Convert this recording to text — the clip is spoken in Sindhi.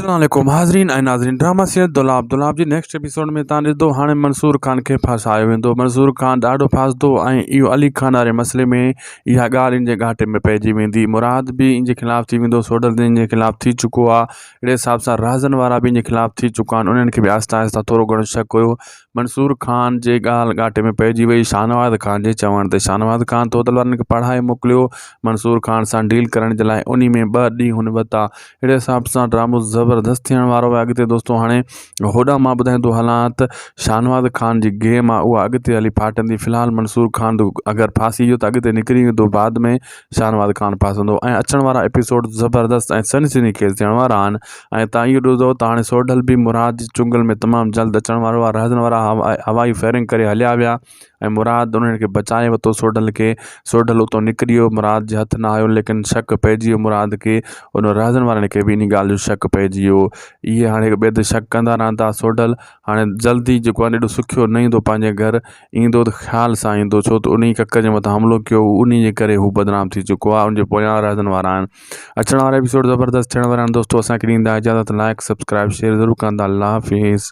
اسلام عليڪم حاضرين ۽ ناظرين ڊراما سيريل دولاب دولاب جي نيڪسٽ ايپيسوڊ ۾ تان ڏسندو هاڻي منصور خان کي ڦاسايو ويندو منصور خان ڏاڍو ڦاسندو ۽ اهو علي خان واري مسئلي ۾ اها ڳالهه ان جي گهاٽي ۾ پئجي ويندي مراد به ان جي خلاف ٿي ويندو سوڍل ان جي خلاف ٿي چڪو آهي اهڙي حساب سان رازن وارا به ان جي خلاف ٿي چڪا آهن انهن کي به آهستي آهستي ٿورو گهڻو شڪ هيو منصور خان جي ڳالهه ڳاٽي ۾ پئجي وئي شاهنواز خان جي چوڻ تي شاهنواز خان توتل وارن کي پڙهائي موڪليو منصور خان سان ڊيل ڪرڻ جي لاء انهي ۾ ٻه ڏينهن هن ورتا اهڙي حساب سان ڊرامو زبردست ٿيڻ وارو آهي اڳتي دوستو هاڻي هوڏانهن مان ٻڌائيندو هلان ته شاهنواز خان جي گيم آهي اها اڳتي هلي ڦاٽندي في الحال منصور خان اگر ڦاسي ويو ته اڳتي نڪري ويندو بعد ۾ شاهنواز خان ڦاسندو ۽ اچڻ وارا ايپيسوڊ زبردست ۽ سنسني خيز ٿيڻ وارا آهن ۽ تان اهو ڏسندو ته هاڻي سوڍل به مراد جي چنگل ۾ تمام جلد اچڻ وارو آهي رهزن وارا هوائي فائرنگ ڪري هليا ويا ۽ مراد انهن کي بچائي ورتو سوڍل کي سوڍل اتو نڪري ويو مراد جي هٿ نه آيو ليڪن شڪ پئجي ويو مراد کي ان رهزن وارن کي به ان ڳالهه جو شڪ پئجي ويو اهي هاڻي هڪ ٻئي تي شڪ ڪندا رهندا سوڍل هاڻي جلدي جيڪو آهي ڏاڍو سکيو نه ايندو پنهنجي گهر ايندو ته خيال سان ايندو ڇو ته انهي ڪڪ جي مٿان حملو ڪيو هو انهي جي ڪري هو بدنام ٿي چڪو آهي ان جي پويان رهزن وارا آهن اچڻ وارا ايپيسوڊ زبردست ٿيڻ وارا آهن دوستو اسان کي ڏيندا اجازت لائڪ سبسڪرائب شيئر ضرور ڪندا الله حافظ.